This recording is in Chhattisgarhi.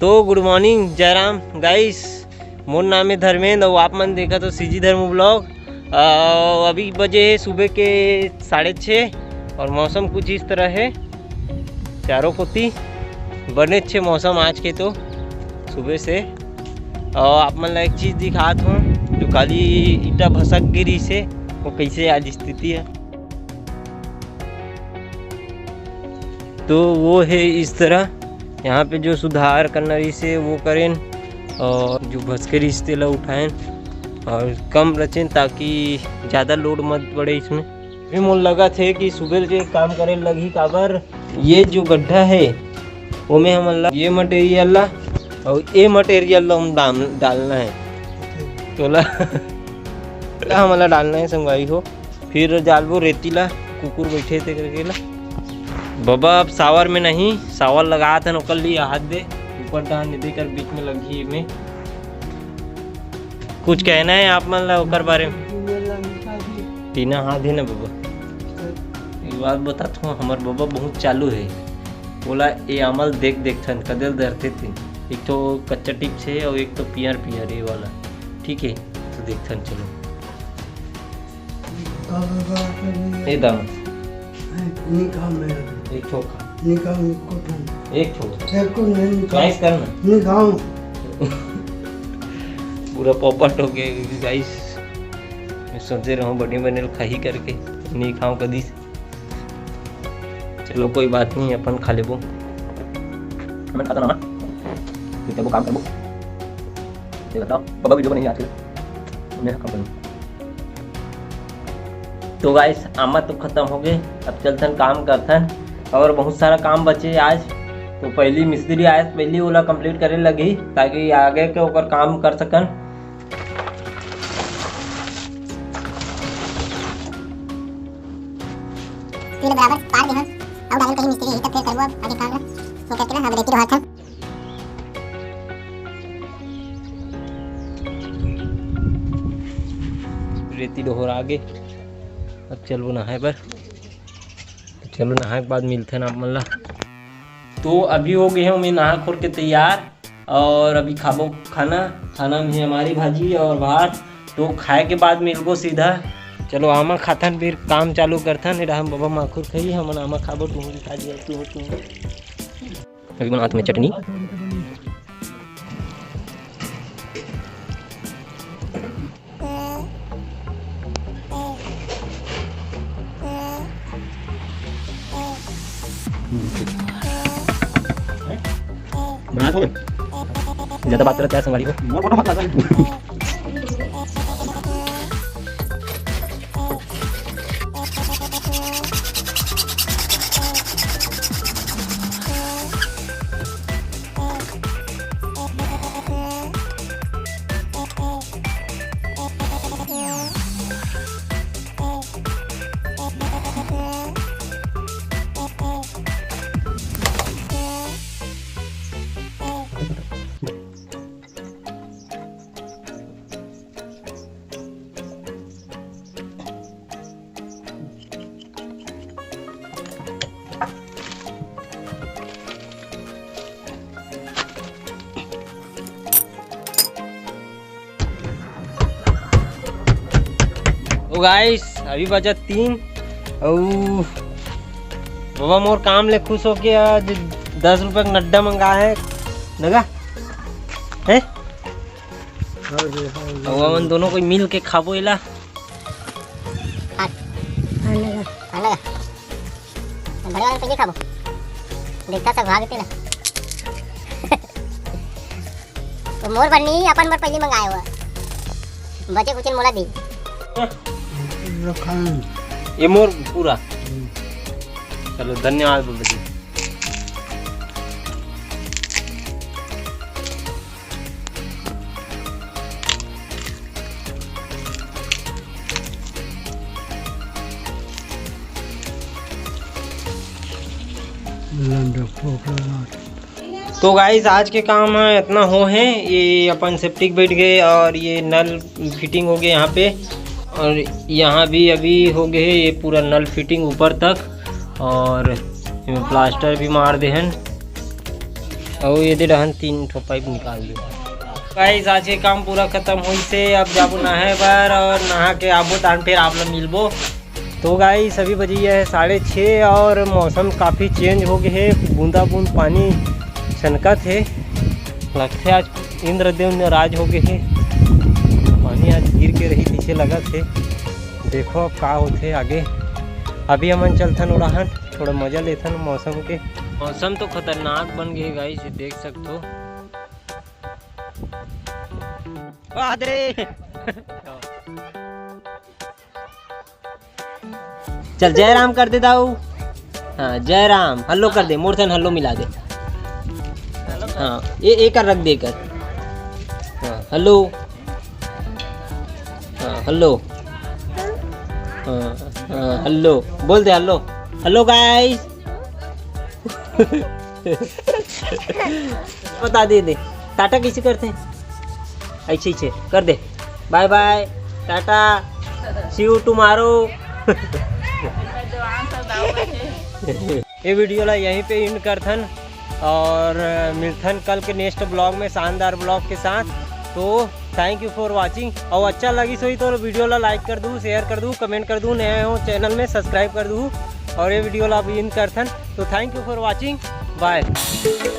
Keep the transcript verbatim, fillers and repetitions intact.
तो गुड मॉर्निंग जयराम गाइस, मोर नाम है धर्मेंद्र और आप मन देखत हो सीजी धर्म ब्लॉग। अभी बजे है सुबह के साढ़े छः और मौसम कुछ इस तरह है चारों कोती, बने अच्छे मौसम आज के तो सुबह से। और आप मन ला एक चीज़ दिखात हूँ, जो काली ईटा भसक गिरी से वो कैसे आज स्थिति है। तो वो है इस तरह, यहाँ पे जो सुधार करना रहिस हे वो करेन और जो भसके रहिस तेला उठाएन और कम रचेन, ताकि ज़्यादा लोड मत पड़े इसमें। भी मोर लगा थे कि सुबह से काम करे लगही, काबर ये जो गड्ढा है ओमे हमन ला ये मटेरियल ला और ये मटेरियल ला हम डाल, डालना है तोला ला हमन ला डालना है संगवारी हो। फिर डालबो रेती ला, कुकुर बैठे ते करके ला। बाबा अब सावर में नहीं, सावर लगात हन ओकर लिए हाथ दे, ऊपर डाल दे कर बीच में लगी में। कुछ कहना है आप मन ला ओकर बारे में? टीना हाथ दे ना बाबा। एक बात बतात हूँ, हमर बाबा बहुत चालू है। बोला ये आमल देख देख थन कदेल धरते थे, एक तो कच्चा टिप्स है और एक तो पियर पियर ये वाला, ठीक है। तो देखथन चलो। ए दाम। निकाल मेरा। एक ठो खा। निकाल को तुम। एक ठो। तेरे को नहीं निकाल। चॉइस करना। निकाल। पूरा पोपट हो गया गाइस। मैं सोचे रहूं बने बने खाही करके, नहीं खाऊं कदी। चलो कोई बात नहीं, अपन खा लेबो। मैं खाता ना, ये तबो काम करबो। ये बताओ, बाबा वीडियो बनाइए आजकल। मैं काम करूँ। तो गाइस, आमा तो खत्म हो गए, अब चलथन काम करथन और बहुत सारा काम बचे आज। तो पहली मिस्त्री आए, पहली ओला कंप्लीट करे लगी, ताकि आगे के ओकर काम कर सकन। तेल बराबर पार दे हन। अउ डालन कहीं मिस्त्री ही तब फेर करबो अब आगे काम ला। वो करके ना, अब रेती डोहात हन। रेती डोहर आगे। अब चलबो नहाए बर। तो चलो नहाए के बाद मिलथन आप मन ला। तो अभी हो गए हूँ मैं नहा खोर के तैयार। और अभी खाबो खाना। खाना में हमारी भाजी और भात। तो खाए के बाद मिलबो सीधा। चलो आमा खाथन, फिर काम चालू करथन। एडा हम बाबा माखुर खाई, हमन आमा खाबो, तुहूँ भी खा लिया, तू हो, तू हो। अभी बनात में चटनी। बना थोड़े। ज्यादा बात करत हे संगवारी हो। ओ गाइस, अभी बजा तीन। अउ बाबा मोर काम ले खुश होके आज दस रुपए का नड्डा मंगाए हे। नगा है। अउ हमन दोनों कोई मिल के खाबो एला। बड़े वाले पहले खाबो। देखता सब खा के तेला। तो मोर बर नहीं, अपन बर पहली मंगाए हुआ। बचे कुछ मोला दी। ये मोर पूरा। चलो, धन्यवाद बाबा जी। तो गाइस, आज के काम ह इतना हो हे। ये अपन सेप्टिक बैठ गए और ये नल फिटिंग हो गए यहाँ पे, और यहाँ भी अभी हो गए ये पूरा नल फिटिंग ऊपर तक, और एमे प्लास्टर भी मार दे हन। अउ ये दे डहन तीन ठो पाइप निकाल दे। गाइस, आज के काम पूरा खत्म होइस हे। अब जाबो नहाए बर और नहा के आबो, तान फिर आप ला मिलबो। तो गाइस, अभी बजे हे साढ़े छः और मौसम काफ़ी चेंज हो गए हे। बूंदा बूंद पानी छनकत हे। लगथे आज इंद्रदेव नाराज हो गए हे। पानी आज गिर के रही, पीछे लगत हे। देखो अब का होथे आगे। अभी हमन चलथन ओड़ाहन, थोड़ा मजा लेथन मौसम के। मौसम तो खतरनाक बन गए गाइस, देख सकथो। वाह रे। चल, जय राम कर दे दाऊ। हाँ, जय राम। हेलो कर दे, मोर सन हेलो मिला दे। हाँ, ये एक रख दे कर। हाँ, हेलो। हाँ, हेलो। हाँ, हाँ, हेलो। बोल दे हेलो। हेलो गाइस। बता दे दे। टाटा कैसे करते हैं? ऐसे ऐसे कर दे। बाय बाय, टाटा, see you tomorrow। ये वीडियो ला यहीं पे एंड करथन और मिलथन कल के नेक्स्ट ब्लॉग में शानदार ब्लॉग के साथ। तो thank you for watching। और अच्छा लगिस होही तो वीडियो ला लाइक कर दू, शेयर कर दू, कमेंट कर दू, नए हो चैनल में सब्सक्राइब कर दू। और ये वीडियो ला अभी एंड करथन। तो thank you for watching, bye।